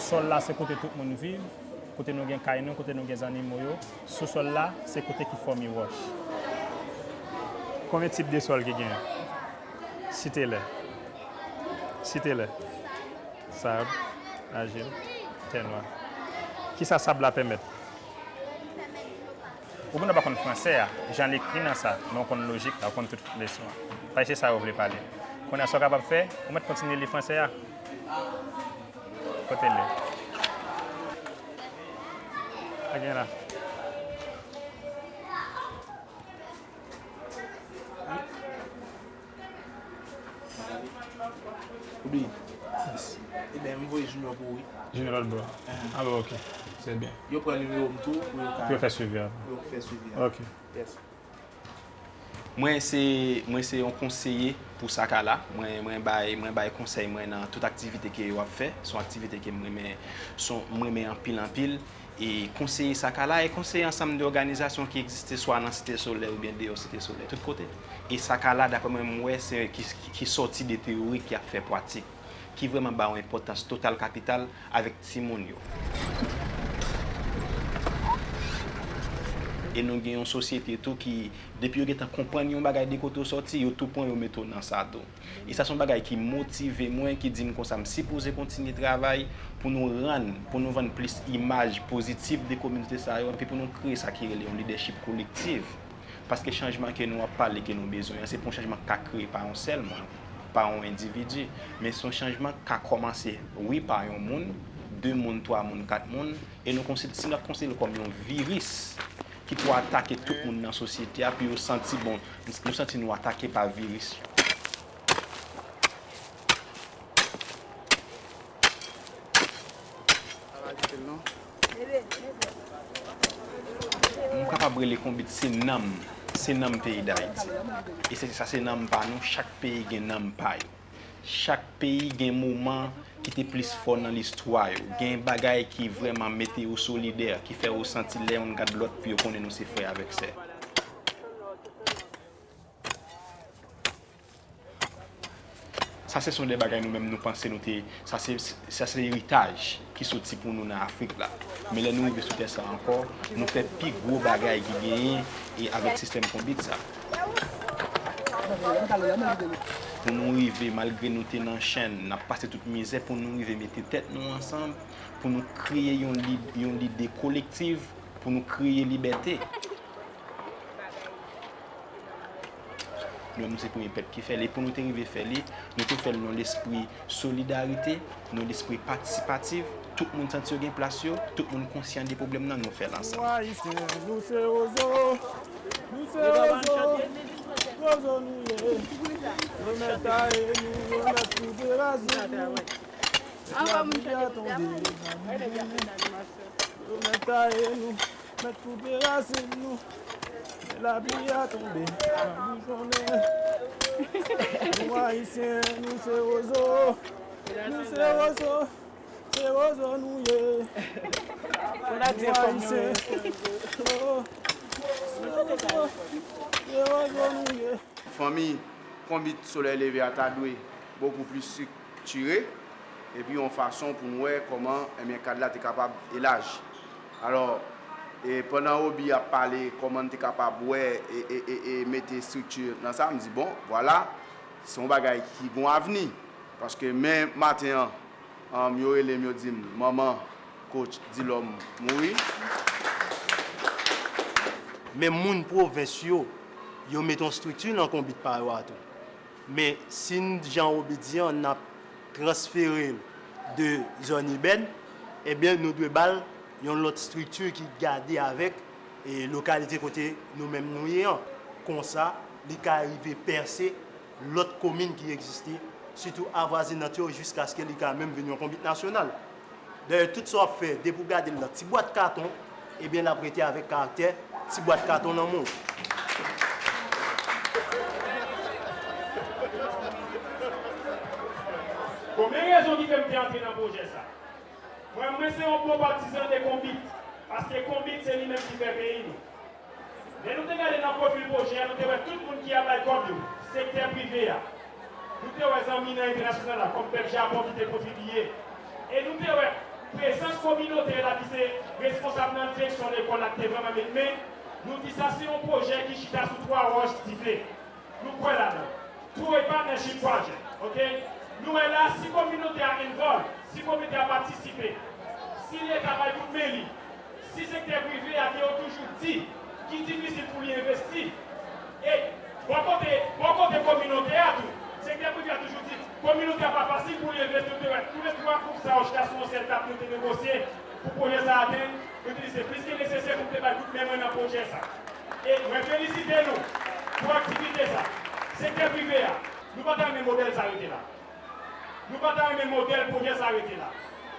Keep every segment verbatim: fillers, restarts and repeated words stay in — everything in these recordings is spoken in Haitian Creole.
Sòl la se kote tout moun viv, kote nou gen kay nou, kote nou gen zannimo yo. Sousòl la se kote ki fòme wòch. Konbyen tip de sòl ki genyen? Site lè. Site lè. Sab, ajil, tè nwa. Kisa sab la pèmèt? Ou gen dwa pa konn fransè a, jan l ekri nan sa, men w konn lojik la, w konn tout leson an. Paske se sa yo vle pale. Kounye a, sa w kapab fè, ou mèt kontinye li fransè a. Kote l ye? A gen la. Oubli. Ebyen, m voye Junior pou ou, wi. Junior lòt bò. Ah bon, ok. Se byen. Yo pran nimewo m tou pou yo ka. Pou yo fè swivi a. Pou yo fè swivi a. Ok. Yes. Mwen se, mwen se yon konseye pou Sakala. Mwen, mwen bay, mwen bay konsèy mwen nan tout aktivite ke yo ap fè. Se yon aktivite ke m renmen, se yon, m renmen anpil, anpil. E konseye Sakala e konseye ansanm de òganizasyon ki egziste swa nan Site Solèy oubyen deyò Site Solèy, tout kote. E Sakala, daprè mwen, m wè se ki, ki, ki sòti de teyori ki ap fè pratik, ki vrèman ba yon enpòtans total kapital avèk timoun yo. E nou gen yon sosyete tou ki, depi yo gentan konprann yon bagay de kote w sòti, yo tou pran yo mete w nan sa tou. E sa se yon bagay ki motive mwen, ki di m konsa m sipoze kontinye travay pou nou rann, pou nou vann plis imaj pozitif de kominote sa yo, epi pou nou kreye sa ki rele yon lidèchip kolektif. Paske chanjman ke nou ap pale ke nou bezwen an, se pa yon chanjman k ka kreye pa yon sèl moun, pa yon endividi, men se yon chanjman k ka kòmanse, wi, pa yon moun, de moun, twa moun, kat moun, e nou konsid-, si n ap konsidere l kòm yon viris ki pou atake tout moun nan sosyete a, pou yo santi, bon, nou santi nou atake pa viris. M kapab rele konbit se nanm, se nanm peyi Dayiti. E se sa, se nanm pa nou, chak peyi gen nanm pa yo. Chak peyi gen moman ki te plis fò nan listwa yo. Gen bagay ki vrèman mete yo solidè, ki fè yo santi lè youn gad lòt pou yo konnen nou se frè avèk sè. Sa se son de bagay nou menm nou panse nou te, sa se, sa se eritaj ki soti pou nou nan Afrik la. Men lè nou rive sou tè sa ankò, nou fè pi gwo bagay ki genyen e avèk sistèm konbit sa. Pou nou rive, malgre nou te nan chenn, n ap pase tout mizè, pou nou rive mete tèt nou ansanm, pou nou kreye yon lid-, yon lide kolektiv, pou nou kreye libète. Nou menm, nou se premye pèp ki fè l. E pou nou te rive fè li, nou te fè l nan lespri solidarite, nan lespri patisipatif. Tout moun santi yo gen plas yo, tout moun konsyan de pwoblèm nan, nou fè l ansanm. Nou Ayisyen, nou se wozo, nou se wozo, wozo nou ye. Yo mèt taye nou, yo mèt koupe rasin nou. Lapli a tonbe, yo mèt taye nou. Mèt koupe rasin nou, men lapli a tonbe, pa boujonnen. Nou Ayisyen, nou se wozo, nou se wozo, se wozo nou ye. Nou Ayisyen, se wozo, se wozo, se wozo nou ye. Fanmi konbit Solèy Leve a ta dwe bokou plis striktire, epi yon fason pou n wè kòman, ebyen, kad la te kapab elaji. Alò, e pandan Obi ap pale kòman n te kapab wè e, e, e, e mete estrikti nan sa, m di, bon, vwala, se yon bagay ki gon avni. Paske men maten an, um, yo rele m, yo di m, manman Coach Dilòm mouri. Men moun pwovens yo, yo mete yon estrikti nan konbit pa yo a tou. Men si n, jan Obi di an, n ap transfere l de zòn ibèn, ebyen, nou dwe ba l yon lòt estrikti ki gade avèk, e, lokalite kote nou menm nou ye an. Konsa, li ka rive pèse lòt komin ki egziste, sitou avwazinant yo, jiskaske li ka menm vin yon konbit nasyonal. Dayè, tout sa w ap fè, depi w gade l nan ti bwat katon, ebyen, l ap rete avèk karaktè ti bwat katon nan men w. Konbyen rezon ki fè m te antre nan pwojè sa? Mwen, mwen se yon bon patizan de konbit, paske konbit se li menm ki fè peyi nou. Lè nou te gade nan pwofil pwojè a, nou te wè tout moun ki ap bay kòb yo, sektè prive a. Nou te wè zanmi nan entènasyonal la, kòm pèp Japon ki te kontribiye. E nou te wè Prezans kominote la ki se responsab nan direksyon lekòl la ki te vrèman met men, nou di sa se yon pwojè ki chita sou twa wòch dife. Nou kwè ladan. True Partnership Project, oke? Nou wè la, si kominote a involve, si kominote a patisipe, si Leta bay kout men li, si sektè prive a ke yo toujou di ki difisil pou li envesti, e bò kote, bò kote kominote a tou, sektè prive a toujou di kominote a pa fasil pou li envesti, nou te wè tou le twa gwoup sa yo chita sou yon sèl tab, nou te negosye pou pwojè sa a atenn, nou te di se plis ke nesesè pou nou te bay kout men mwen nan pwojè sa. E mwen felisite nou pou aktivite sa. Sektè prive a, nou pa ta renmen modèl sa rete la. Nou pa ta renmen modèl pwojè sa rete la.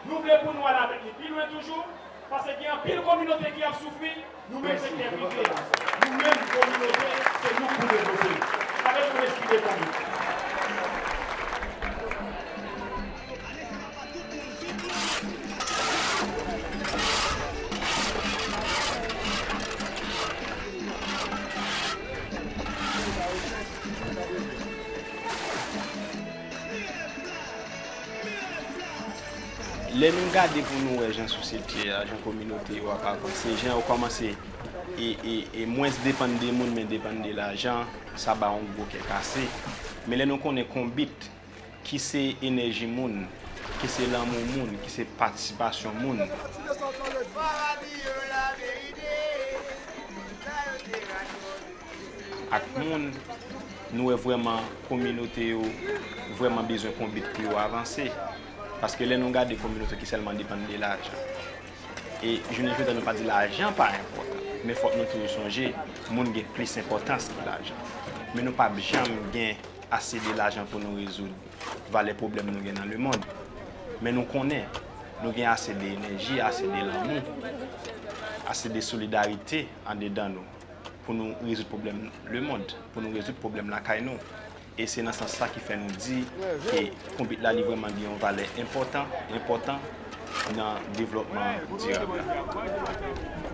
Nou vle pou nou al avèk li pi lwen toujou, paske gen anpil kominote ki ap soufri, nou menm sektè prive a, nou menm kominote, se nou k pou devlope l. Avèk yon lespri de konbit. Lè nou gade pou nou wè jan sosyete a, jan kominote yo ap avanse, jan yo kòmanse e, e, e mwens depann de moun, men depann de lajan, sa ba yon gwo kè kase. Men lè nou konnen konbit ki se enèji moun, ki se lanmou moun, ki se patisipasyon moun. Ak moun, nou wè vrèman kominote yo vrèman bezwen konbit pou yo avanse. Paske lè nou gade kominote ki sèlman depann de lajan, e jounen jodi a nou pa di lajan pa enpòtan, men fòk nou toujou sonje moun gen plis enpòtans ki lajan. Men nou p ap janm gen ase de lajan pou nou rezoud valè pwoblèm nou gen nan lemonn. Men nou konnen nou gen ase de enèji, ase de lanmou, ase de solidarite andedan nou pou nou rezoud pwoblèm lemonn, pou nou rezoud pwoblèm lakay nou. E se nan sans sa ki fè nou di ke konbit la li vrèman gen yon valè enpòtan, enpòtan nan devlòpman dirab la.